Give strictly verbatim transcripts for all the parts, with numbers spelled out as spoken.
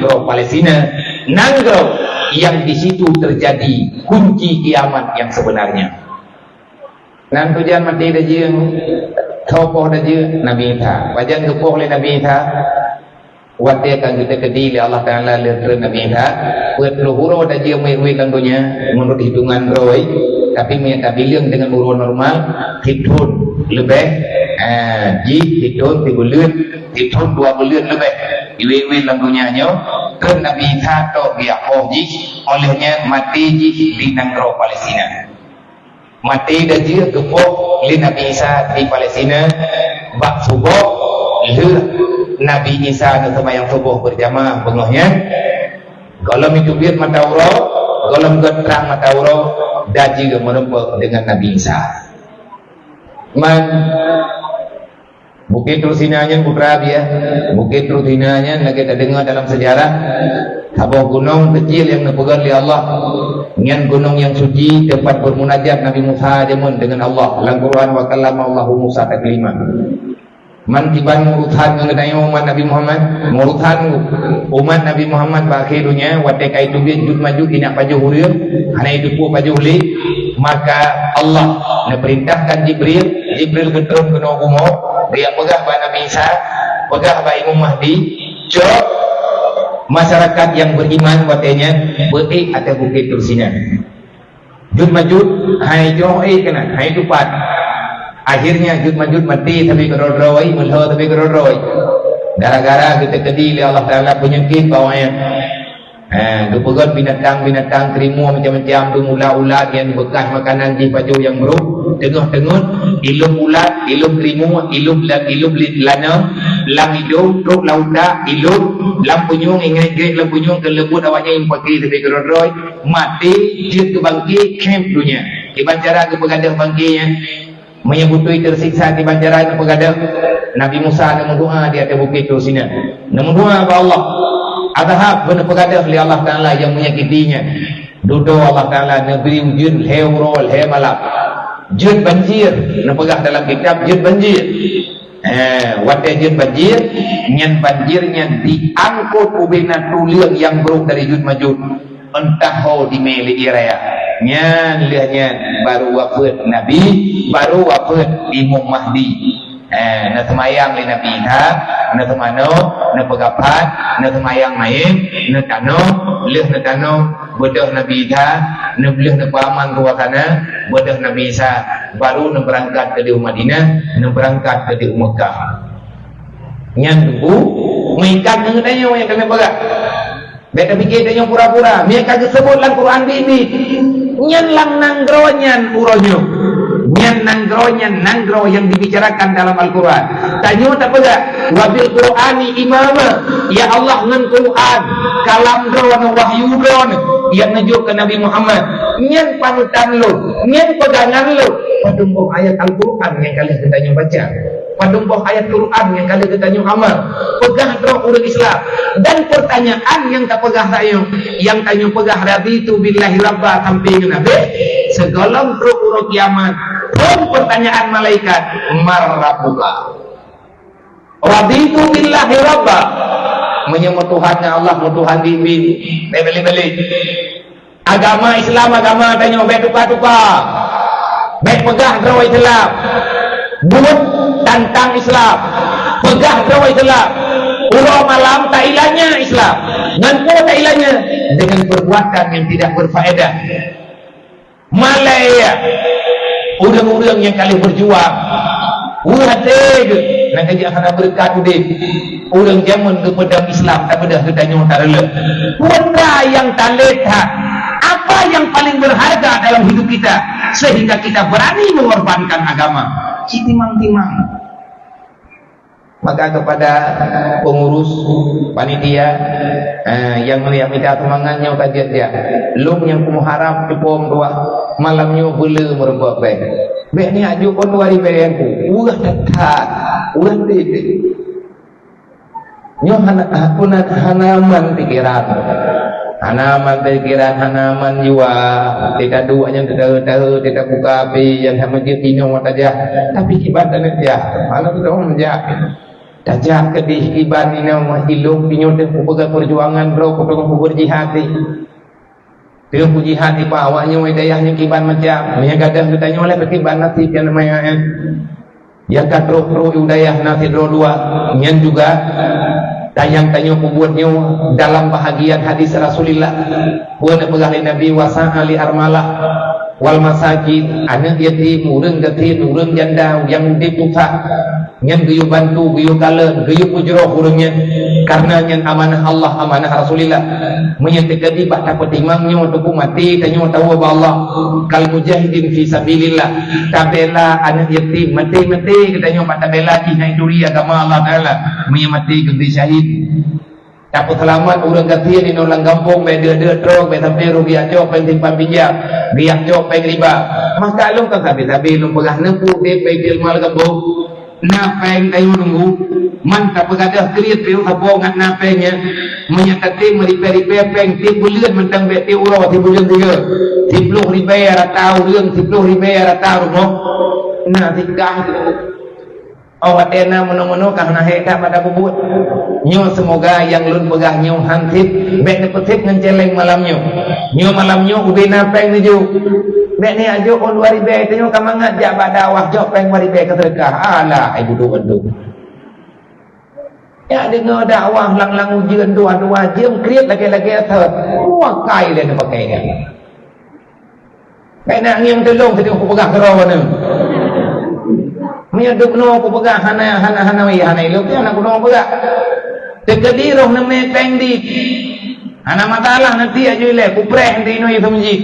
nanggroe Palestina, nanggroe yang di situ terjadi kunci kiamat yang sebenarnya. Nan tujuan maté dajeueng, soe poh dajeueng? Nabi Isa. Pajan geupoh lé Nabi Isa? Watée ka geuteukeudi lé Allah Taala lheueh treun Nabi Isa, peuet ploh uroe dajeueng miet-miet lam donya, meunurot hitungan droe, tapi meunyo tabileung deungon uroe normal, sithon leubeh, eh, jih sithon sibuleuen, sithon dua buleuen leubeh. Miet-miet lam donya nyoe, treun Nabi Isa tok geujak poh jih, óh lheueh nyan maté jih di nanggroe Palestina. Maté dajeueng geupoh lé Nabi Isa di Palestina bak suboh, lheueh Nabi Isa neuseumayang suboh beurjamaah beungoh nyan. Gohlom jiteubiet mata uroe, gohlom gét trang mata uroe, dajeueng meurumpok deungon Nabi Isa. Man Bukét Tursina nyan putra biah. Bukét Tursina nyan lagée tadeungoe dalam seujarah, saboh gunong keucil nyang neupeugét lé Allah. Nyan gunong nyang suci, teumpat beumunajat Nabi Musa jameun deungon Allah. Lam Quran, "Wa kallama Allahu Musa taklima." Man kiban urusan ngon geutanyoe umat Nabi Muhammad, urusan umat Nabi Muhammad bak akhé donya, watée ka jiteubiet Juj Majuj, inak pajoh ureuëng, hana jiteupeue pajoh lé, maka Allah neupeurintahkan Jibril, Jibril geutreun keunoe bumoe, geujak peugah bak Nabi Isa, peugah bak Imam Mahdi, "Cok masyarakat nyang beriman watée nyan beuék ateueh Bukét Tursina." Juj Majuj hai jroh ék keunan, hai tupat. Akhirnya Juj Majuj maté sabe keudroe-droe, meulhö sabe keudroe-droe. Gara-gara geuteukeudi lé Allah Taala peunyakét bawang nyan. Ha, geupeugét binatang-binatang, keurimong macam-macam, ulat-ulat nyang beukah makanan jih pajoh nyang brok, teungoh-teungoh, ilop ulat, ilop keurimong, ilop la-, ilop li-, lanang, lam idong, trok lam utak, ilop, lam punyueng, ingat-ingat lam punyueng, keu leubuet awaknyan nyang paké sabe keudroe-droe, maté, jeuet keu bangké, khém donya. Kiban cara geupeugadôh bangké nyan? Meunyoe beutôi teusiksa kiban cara neupeugadôh, Nabi Musa neumeudoá di ateueh Bukét Tursina. Neumeudoá bak Allah, "Adhab," beuneupeugah lé Allah Taala nyang menyakiti nyan. Dudoe Allah Taala neubri ujeuen lhée uroe lhée malam. Jeuet banjir, neupeugah dalam kitab, jeuet banjir. Eh, watée jeuet banjir, nyan banjir nyan diangkot ubena tuleueng nyang brok dari Juj Majuj. Entah ho dimé lé ie raya. Nyan lheueh nyan baru wafeuet Nabi, baru wafeuet Imam Mahdi. Eh, neuseumayang lé Nabi Isa, neuseumanoe, neupeugapat, neuseumayang maén, neutanoh, lheueh neutanoh, beudôh Nabi Isa, neubleuh neupeuaman keu wasana, beudôh Nabi Isa, baru neubeurangkat keudéh u Madinah, neubeurangkat keudéh u Meukah. Nyan teungku, meuikat ngon geutanyoe nyang kami peugah. Bék tapike tanyoe pura-pura, meunyo ka geuseubut lam Quran biet-biet. Nyan lam nanggroe nyan uroe nyoe. Nyan nanggroe nyan nanggroe nyang dibicarakan dalam Al-Quran. Tanyoe tapeugah, "Wa bil Qur'ani imama." Ya Allah, ngon Quran, kalam Droeneuh, wahyu Droeneuh, nyang neujok keu Nabi Muhammad. Nyan panutan lôn, nyan peugangan lôn. Padum boh ayat Al-Quran nyang ka lheueh geutanyoe baca? Padum boh ayat Quran nyang ka lheueh geutanyoe amal? Peugah droe ureuëng Islam. Dan pertanyaan nyang tapeugah tanyoe, nyang tanyoe peugah, "Raditu billahi rabba," sampai ngon habéh, sigohlom trok uroe kiamat, phon pertanyaan malaikat, "Man rabbuka?" "Raditu billahi rabba." Meunyoe meutuhan ngon Allah, meutuhan biet-biet, bék balik-balik. Agama Islam, agama tanyoe, bék tuka-tuka. Bék peugah droe Islam. Buet tantang Islam. Peugah droe Islam. Uroe malam tailanya Islam. Ngon peue tailanya? Dengan perbuatan yang tidak berfaedah. Malée, ureuëng-ureuëng nyang ka lheueh beujuang. Weueh até geuh, nyang ka jeuet hana beureukat udeb. Ureuëng jameun geupeudong Islam, tapeugah geutanyoe tareuleueh. Peue nyang talét that? Apa yang paling berharga dalam hidup kita sehingga kita berani mengorbankan agama? Cit timang-timang. Maka kepada pengurus panitia, eh, nyang mulia, mita seumangat nyoe ka jeuet jak. Lôn nyang peumuharab teupom tuah malam nyoe beule meurumpok beh. Bék ni aju pun dua ribée ku. Weueh that-that. Weueh tieb. Nyoe hana, aku na, hana man pikeran. Hana man pikeran, hana man jua. Teuka duek nyang teuka-teuka, teuka buka api, nyang sama jeuet inong mata jah. Tapi kiban tanah jah. Mana tu dong jah. Tajak keudeh iban inong ilong pinyuet teuh peugah peujuangan droe kutong kubur jihad teuh. Teuh kujihad ipa awak nyoe dayah nyoe kiban macam. Meunyoe gadoh geutanyoe lé peukiban nasib nyang maya nyan. Nyang ka trok-trok u dayah na sidroe dua. Nyan juga tanyang tanyoe peubuet nyoe dalam bahagian hadis Rasulillah. Peue neupeugah lé Nabi, "Wasa'a li armalah wal masakin," aneuk yatim, ureueng gasien, ureueng janda nyang udeb susah. Nyan geuyue bantu, geuyue kalon, geuyue peujroh ureueng nyan. Kareuna nyan amanah Allah, amanah Rasulillah. Meunyoe teukeudi bak tapeutimang nyoe teupeu maté tanyoe tawoe bak Allah, kal mujahidin fi sabilillah. Tabela aneuk yatim, maté-maté geutanyoe bak tabela jih na turi agama Allah Taala. Meunyoe maté geubri syahid. Tapeuseulamat ureueng gasien inong lam gampông, bèk deuh-deuh trok, bèk sampoe rugi, jak cok péng simpan pinjam, geujak cok péng riba. Maka lôn kan sabe-sabe lôn peugah neupeu udeb Baitul Mal gampông. Na péng tanyoe nunggu, man tapeugadoh kriet piôh saboh ngat na péng nyan. Meunyoe tatem meuribèe-ribèe péng tiep buleuen mantong bèk tiep uroe, tiep buleuen sigoe. Siploh ribèe rata ureueng, siploh ribèe rata rumoh. Na sikah. Oh watèe na meunoe-meunoe ka hana hék that mata peubuet. Nyoe seumoga nyang lôn peugah nyoe han sép, bèk neupeusép ngon céléng malam nyoe. Nyoe malam nyoe ubé na péng neujok. Bèk neujok ôn dua ribèe, tanyoe ka mangat jak bak dakwah jok péng dua ribèe keu seudeukah. Alah, ai budok ôh. Nyak deungoe dakwah lang-lang ujeuen dua-dua jeuem kriet lagèe-lagèe thon. Dua kai lé neupakai nyan. Bèk na ngieng teulông sideh kupeugah keudroe nyoe. Meunyoe dubnoe kupeugah hana, hana, hana, hana ilông, hana guna peugah. Teukeudi roh neumè péng dit. Hana masalah nanti aju ilèe, kupreh nanti inoe i seumeujid.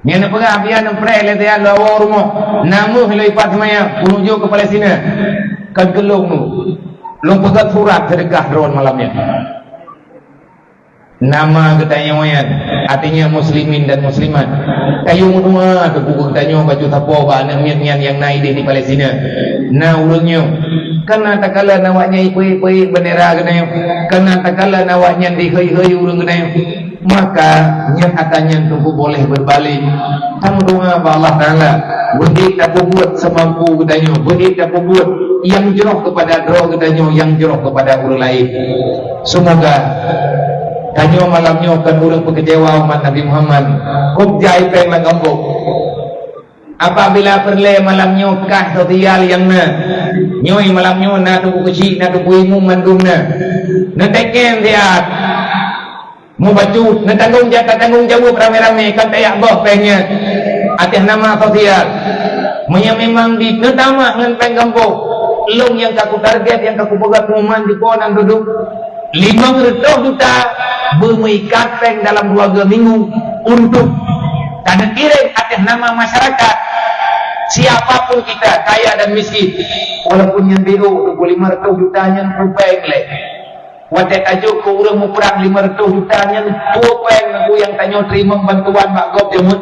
Nyan neupeugah biar neupreh lé siat lôn woe rumoh. Namuh lôn ipat seumayang, kunuju keu Palestina. Kon keu lôn nu. Lôn peugah surat seudeukah droen malam nyan. Nama geutanyoe nyan, artinya muslimin dan muslimat. Kayue meudoa keu geutanyoe bacut sapoe bak aneuk miet nyan nyang na idéh di Palestina. Na ureueng nyoe, kana takalon awaknyan ipeuék-peuék bendera geutanyoe, kana takalon awaknyan dihôi-hôi ureueng geutanyoe. Maka nyan ata nyan teungku boleh berbalik. Tameudoa bak Allah Taala, beuék tapeubuet seumampu geutanyoe, beuék tapeubuet nyang jroh keupada droe geutanyoe, nyang jroh keupada ureueng laén. Seumoga tanyoe malam nyoe kon ureueng peukeucewa umat Nabi Muhammad. Kok jai péng lam gampông. Apabila peureulèe malam nyoe kah sosial nyang na, nyoe malam nyoe na teungku keuchik, na teungku imum mandum na. Neuteukén siat. Mubacut, neutanggong ja-, tatanggong jaweueb ramé-ramé, kan tajak boh péng nyan ateueh nama sosial. Meunyoe memang di neutamah ngon péng gampông, lôn nyang ka kutarget, nyang ka kupeugah pengumuman di po nan dudoe, limong reutôh juta beumeuikat péng dalam dua geu minggu untuk taneukirém ateueh nama masyarakat. Siapa pun kita, kaya dan miskin, walaupun nyan B O, dua puluh lima reutôh juta nyan peue péng lé. Watèe tajok keu ureueng muprang lima reutôh juta nyan, peue péng nangku nyang tanyoe teurimong bantuan bak gob jameun?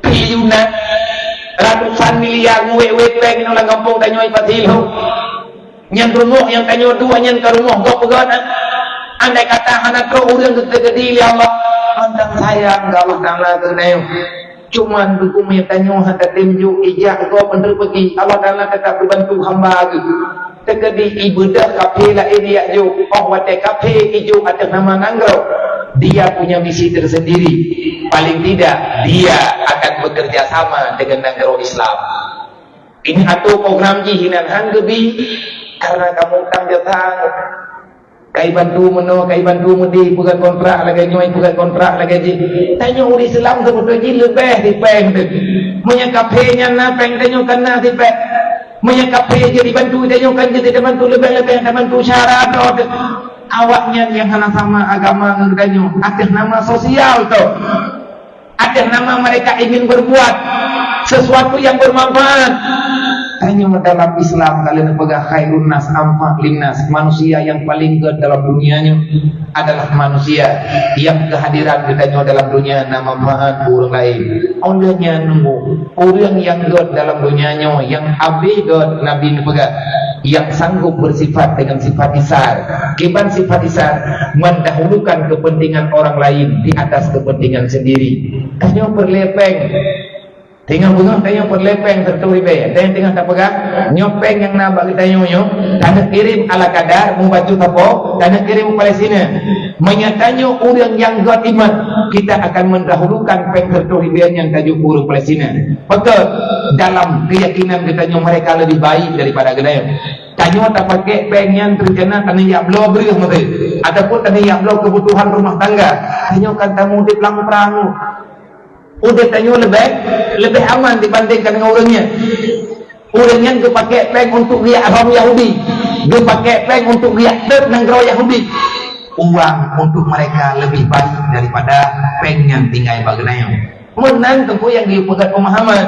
Triliunan, ratusan miliar, ngeuwét-wét péng inoe lam gampông tanyoe ipat ilông. Nyan rumoh nyang tanyoe dua nyan ka rumoh gob peugöt, ah. Andai kata hana trok ureueng geuteukeudi lé Allah, mantong sayang keu Allah Taala keu tanyoe. Cuman geupeumé tanyoe hana tem jok ijak gob meunurot peuki. Allah Taala teutab geubantu hamba geuh. Teukeudi ibeudôh kaphé laén ijak jok, óh watèe kaphé ijok ateueh nama nanggroe, dia punya misi tersendiri. Paling tidak, dia akan bekerja sama dengan nanggroe Islam. Ini atô program jih inan han geubi, karena kamoe utang jasa. Kai bantu meunoe, kai bantu meudéh, peugöt kontrak lagèe nyoe, peugöt kontrak lagèe jih. Tanyoe ureueng Islam seubeutôi jih leubeh di péng teuh. Meunyoe kaphé nyan na péng, tanyoe kan na sipéng. Meunyoe kaphé jeuet jibantu, tanyoe kan jeuet tabantu leubeh-leubeh, tabantu syara droe teuh. Awaknyan nyang hana sama agama ngon tanyoe, ateueh nama sosial teuh. Ateueh nama mereka ingin berbuat sesuatu yang bermanfaat. Tanyoe dalam Islam ka lheueh neupeugah khairun nas anfa' linnas. Manusia yang paling gèt dalam dunia nyoe adalah manusia yang kehadiran geutanyoe dalam dunia na manfaat keu ureueng laén. Óh lheueh nyan nunggu ureueng nyang gèt dalam dunia nyoe nyang habéh gèt Nabi neupeugah, yang sanggup bersifat dengan sifat isar. Kiban sifat isar, mendahulukan kepentingan orang lain di atas kepentingan sendiri. Tanyoe peureulèe péng. Singoh beungoh tanyoe peureulée péng sireutoh ribée. Tanyoe teungoh tapeugah, nyoe péng nyang na bak geutanyoe nyoe, taneuk kirém ala kadar, meubacut sapo, taneuk kirém u Palestina. Meunyoe tanyoe ureuëng nyang göt iman, kita akan mendahulukan péng sireutoh ribée nyan tajok keu ureuëng Palestina. Pakon? Dalam keyakinan geutanyoe mereka lebih baik daripada geutanyoe. Tanyoe tapakék péng nyan teurencana taneuk jak bloe breueh meuté, ataupun taneuk jak bloe keubutuhan rumah tangga. Tanyoe kan tameudeb lam prang. Udeb tanyoe leubeh, leubeh aman dibandingkan dengan ureuëng nyan. Ureuëng nyan geupakék péng untuk geujak rhom Yahudi, geupakék péng untuk geujak teuet nanggroe Yahudi. Uang untuk mereka lebih baik daripada péng nyang tinggai bak geutanyoe. Meunan teungku nyang geupeugah pemahaman.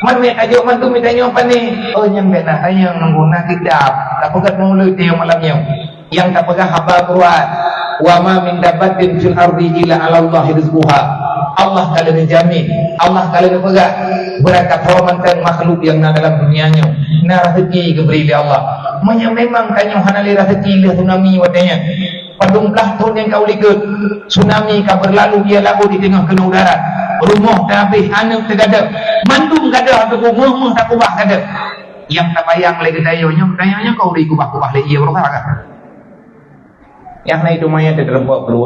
Man meutajok mandum geutanyoe pane? Oh, nyang bèk na tanyong nunggu na kitab. Tapeugah mulut tanyoe malam nyoe. Nyang tapeugah haba Quran, "Wa ma min dabbatin fil ardi illa 'alallahi rizquha." Allah ka lheueh jamin, Allah ka lheueh peugah, beurangkat ho mantong makhluk nyang na dalam dunia nyoe na raseuki geubri lé Allah. Meunyoe memang tanyoe hana lé raseuki lheueh tsunami watée nyan, padum blaih thon nyang ka u likot, tsunami ka beurlalu ie laôt di teungoh keunoe darat, rumoh teuhabéh, aneuëk teugadôh, mandum gadôh ateueh bumoe, méuh takubah gadôh. Nyang tabayang lé geutanyoe nyoe, geutanyoe nyoe ka ubri kubah-kubah lé ie beuruka ka. Nyang na itu manyét teuteureumpok keuluwa.